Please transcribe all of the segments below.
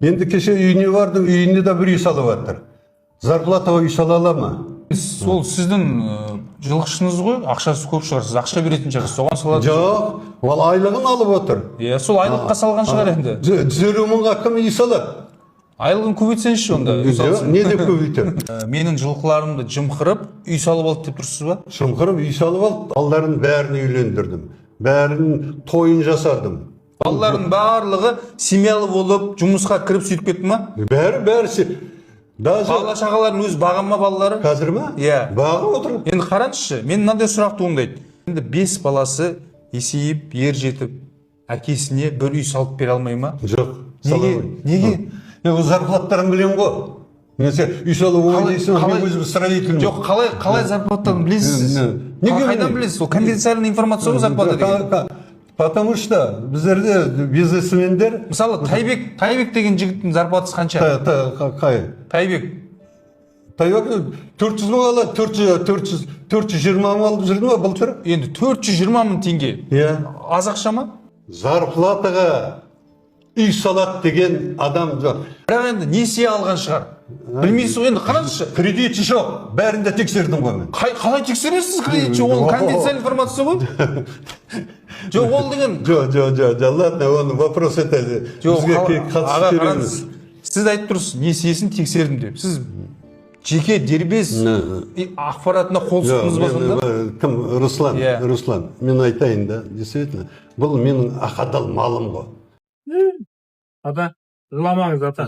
Енді кеше үйіне бардым, үйіне де бір үй салып жатыр. Зарплатаға үй сала ала ма? Сол сіздің жылқышыңыз ғой, ақшасы көп шығар, сіз ақша беретін шығарсыз, соған салады. Жоқ, ол айлығын алып отыр. Иә, сол айлыққа салған шығар енді. 150 мыңға кім үй салады? Айлығын көбейтсеңізші онда, үй салсын. Не деп көбейтемін? Менің жылқыларымды жымқырып, үй салып алды деп тұрсыз ба? Жымқырып үй салып алды, балдарын бәрін үйлендірдім. Бәрін тойын жасадым. Балалардың барлығы семьялы болып, жұмысқа кіріп, сөйтіп кетті ма? Бәрі, бәрі. Даже Бала шағаларын өзі баға ма балалары? Қазір ма? Иә. Бағып отыр. Енді қараңызшы, мен мынандай сұрақ туындайды. Енді бес баласы есейіп, ер жетіп, әкесіне бір үй салып бере алмай ма? Жоқ, сала Неге? алмайды. Неге? Мен ол зарплаттарын білемін ғой. Мен сен үй салу оңай дейсің ғой, мен өзім строительмін. Жоқ, қалай зарплатаны білесіз сіз? Неге Қайдан білмеймін? білесіз? Ол конфиденциальный информация ғой зарплата деген. Потому что біздерде бизнесмендер. Мысалы, Тайбек деген жігіттің зарплатасы қанша? Қай? Тайбек. Тайбек 400 мың алады, 400, 400, 420 мың алып жүрді ма былтыр? Енді 420 мың теңге. Иә. Аз ақша ма? Зарплатаға үй салады деген адам жоқ. Бірақ енді несие алған шығар. Білмейсіз ғой енді, қараңызшы. Кредиті жоқ, бәрін де тексердім ғой мен. Қалай тексересіз кредит? Ол конфиденциальный информация ғой. Жоқ, ол деген Жоқ, жоқ, жоқ, жоқ, ладно, оны вопрос это Жоқ, бізге қатысы аға, керек қараңыз. емес. Сіз айтып тұрсыз, несиесін тексердім деп. Сіз жеке дербес ақпаратына қол Жоқ, сұқтыңыз ба мен, сонда? Кім, Руслан? Иә. Руслан, мен айтайын да, действительно, бұл менің ақ малым ғой. Ата, жыламаңыз, ата.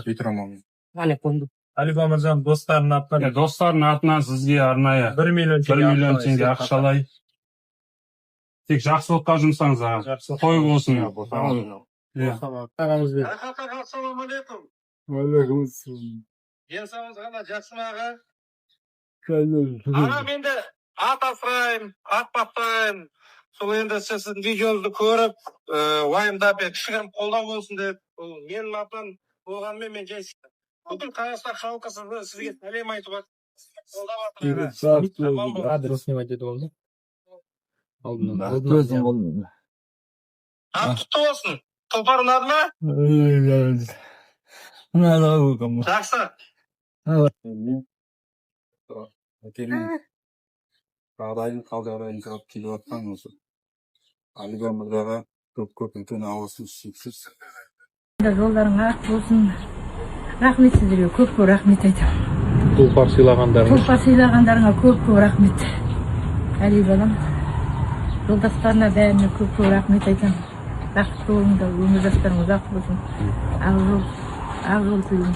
Алиба мырзаның достарының атынан. Иә, достарының атынан сізге арнайы 1 миллион 1 теңге миллион ақшалай теңге сыйлық. ақшалай. Тек жақсылыққа жұмсаңыз, аға. Жақсылық. Той болсын. Иә. Ағамызбен. Аға, ассалаумағалейкум. Денсаулығыңыз қандай, жақсы ма, аға? Аға, мен де ат асыраймын, ат баптаймын. Сол енді сіздің видеоңызды көріп, уайымдап, кішігірім қолдау болсын деп, ол менің атымнан болғанымен, мен жай бүкіл Қазақстан халқы сізге сәлем айтып жатыр, қолдап жатыр, аға. Аман бол. Адрес снимать етіп алды. Алдынан. Ат құтты болсын. Тұлпар ұнады ма? Жақсы. Әкенің жағдайын, қал жағдайын сұрап келіп жатқан осы Алиба мырзаға көп көп үлкен алғысым шексіз. Жолдарың ақ болсын. Рахмет сіздерге, көп көп рахмет айтамын. Тұлпар сыйлағандарыңыз. Тұлпар сыйлағандарыңа көп көп рахмет. Әли балам, жолдастарына, бәріне көп көп рахмет айтамын. Бақытты болыңдар, өмір жастарың ұзақ болсын. Ақ жол, ақ жол тілеймін.